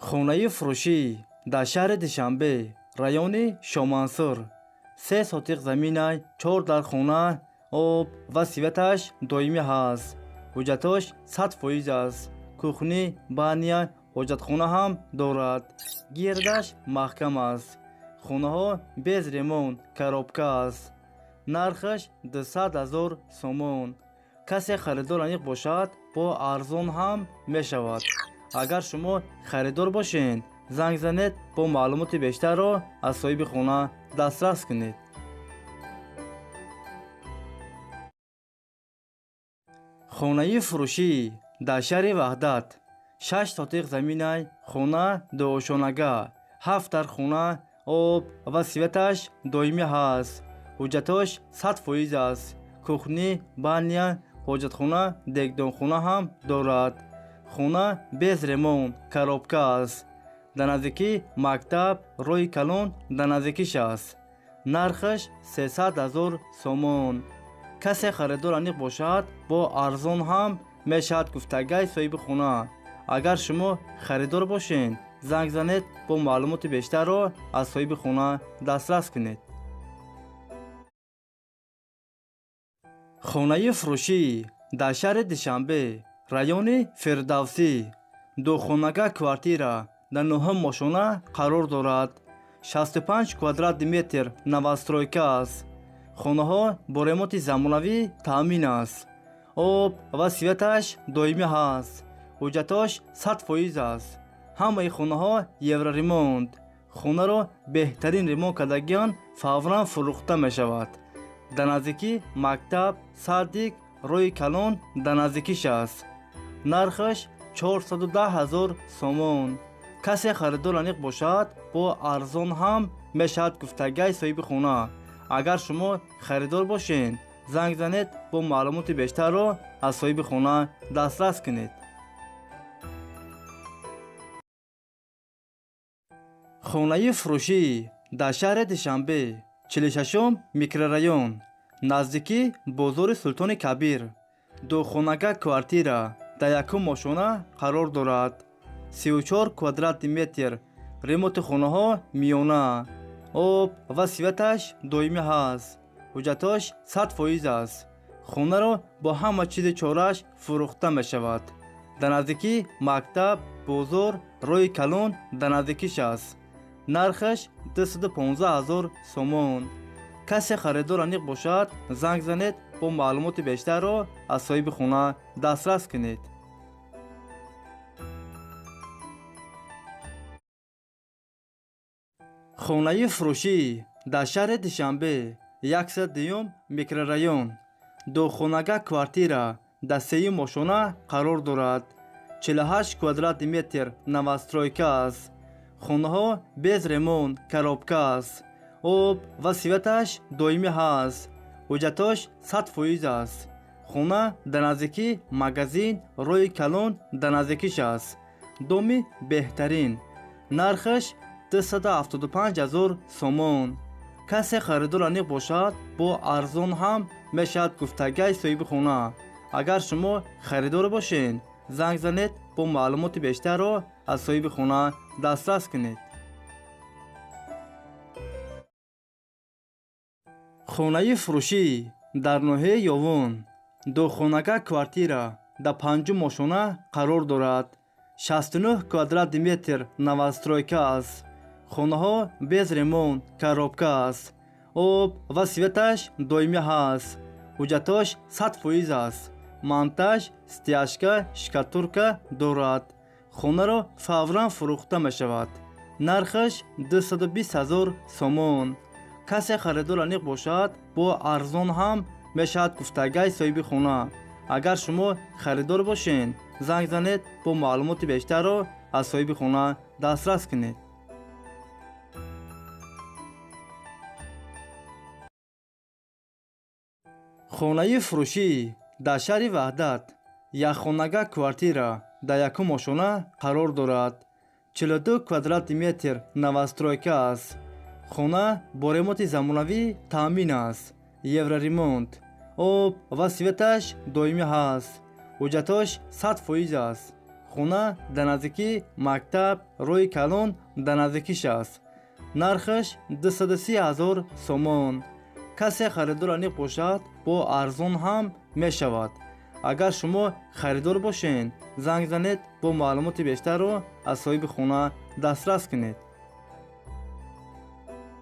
Хонаи фурӯшӣ дар шаҳри Душанбе, райони Шомансур. 3 сотиқ заминай, 4 дар хона, об ва светаш доимӣ ҳаст. Ҳуҷҷатош 100% аст. Кухни, баня, ҳоҷатхона ҳам дорад. Гирдаш маҳкам аст. Хонаҳо без ремонт, коробка аст. Нархаш 200 000 сомон. Касе харидор аниқ бошад, бо арзон ҳам мешавад. Агар шумо харидор бошед, занг занед, бо маълумоти бештарро аз соҳиби хона дастрас кунед. Хонаи фурӯшӣ дар шаҳри Ваҳдат. 6 сотиқ заминай, хона дуошонага, 7 дар хона, об ва светаш доимӣ ҳаст. Ҳуҷҷатош 100% аст. Кухни, баня, ҳоҷатхона, дегдонхона ҳам дорад. Хона без ремонт, коробка аст. Дар наздикӣ мактаб, роҳи калон дар наздикиш аст. Нархаш 300 000 сомон. Касе харидор аниқ бошад, бо арзон ҳам мешавад, гуфтагай соҳиби хона. Агар шумо харидор бошед, занг занед, бо маълумоти бештарро аз соҳиби хона дастрас кунед. Хонаи фурӯшӣ дар шаҳри Душанбе, райони Фирдавсӣ. Духонага квартира дар 9-ум ошона қарор дорад. 65 квадратный метр новостройка аст. Хонаҳо бо ремонти замонавӣ таъмин аст. Об ва светаш доимӣ ҳаст. Ҳуҷҷатош 100% аст. Ҳамаи хонаҳо евроремонт. Хонаро беҳтарин ремонт кардагиан фавран фурӯхта мешавад. Дар наздикӣ мактаб, садик, роҳи калон дар наздикиш аст. Нархаш 410 000 сомон. Касе харидор аниқ бошад, бо арзон ҳам мешавад, гуфтагай соҳиби хона. Агар шумо харидор бошед, занг занед, бо маълумоти бештарро аз соҳиби хона дастрас кунед. Хонаи фурӯшӣ дар шаҳри Душанбе, 46-ум микрорайон, наздикӣ бозори Султони Кабир. Духонага квартира дар якум ошона қарор дорад. 34 квадратный метр. Ремонти хонаҳо миёна. Об ва светаш доимӣ ҳаст. Ҳуҷҷатош 100% аст. Хонаро бо ҳама чизи чорааш фурӯхта мешавад. Дар наздикӣ мактаб, бозор, роҳи калон дар наздикиш аст. Нархаш 215 000 сомон. Касе харидор аниқ бошад, занг занед, бо маълумоти бештарро аз соҳиби хона дастрас кунед. Хонаи фурӯшӣ дар шаҳри Душанбе, 102-юм микрорайон. Духонага квартира дар 3-юм ошона қарор дорад. 48 квадратный метр новостройка аст. Хонаҳо без ремонт, коробка аст. Об ва светаш доимӣ ҳаст. Ҳуҷҷатош 100% аст. Хона дар наздикӣ магазин, роҳи калон дар наздикиш аст. Доми беҳтарин. Нархаш 275 000 сомон. Касе харидор аниқ бошад, бо арзон ҳам мешавад, гуфтагай соҳиби хона. Агар шумо харидор бошед, занг занед, бо маълумоти бештарро аз соҳиби хона дастрас кунед. Хонаи фурӯшӣ дар ноҳияи Ёвон. Духонага квартира дар 5-ум ошона қарор дорад. 69 квадратный метр новостройка аст. Хонаҳо без ремонт, коробка аст. Об ва светаш доимӣ ҳаст. Ҳуҷҷатош 100% аст. Монтаж, стяжка, штукатурка дорад. Хонаро фавран фурӯхта мешавад. Нархаш 220 000 сомон. Касе харидор аниқ бошад, бо арзон ҳам мешавад, гуфтагай соҳиби хона. Агар шумо харидор бошед, занг занед, бо маълумоти бештарро аз соҳиби хона дастрас кунед. Хонаи фурӯшӣ дар шаҳри Ваҳдат. Якхонага квартира дар якум ошона қарор дорад. 42 квадратный метр новостройка аст. Хона бо ремонти замонавӣ таъмин аст. Евроремонт. Об ва светаш доимӣ ҳаст. Ҳуҷҷатош 100% аст. Хона дар наздикии мактаб, роҳи калон дар наздикиш аст. Нархаш 230 000 сомон. Касе харидор аниқ бошад, бо арзон ҳам мешавад. Агар шумо харидор бошед, занг занед, бо маълумоти бештарро аз соҳиби хона дастрас кунед.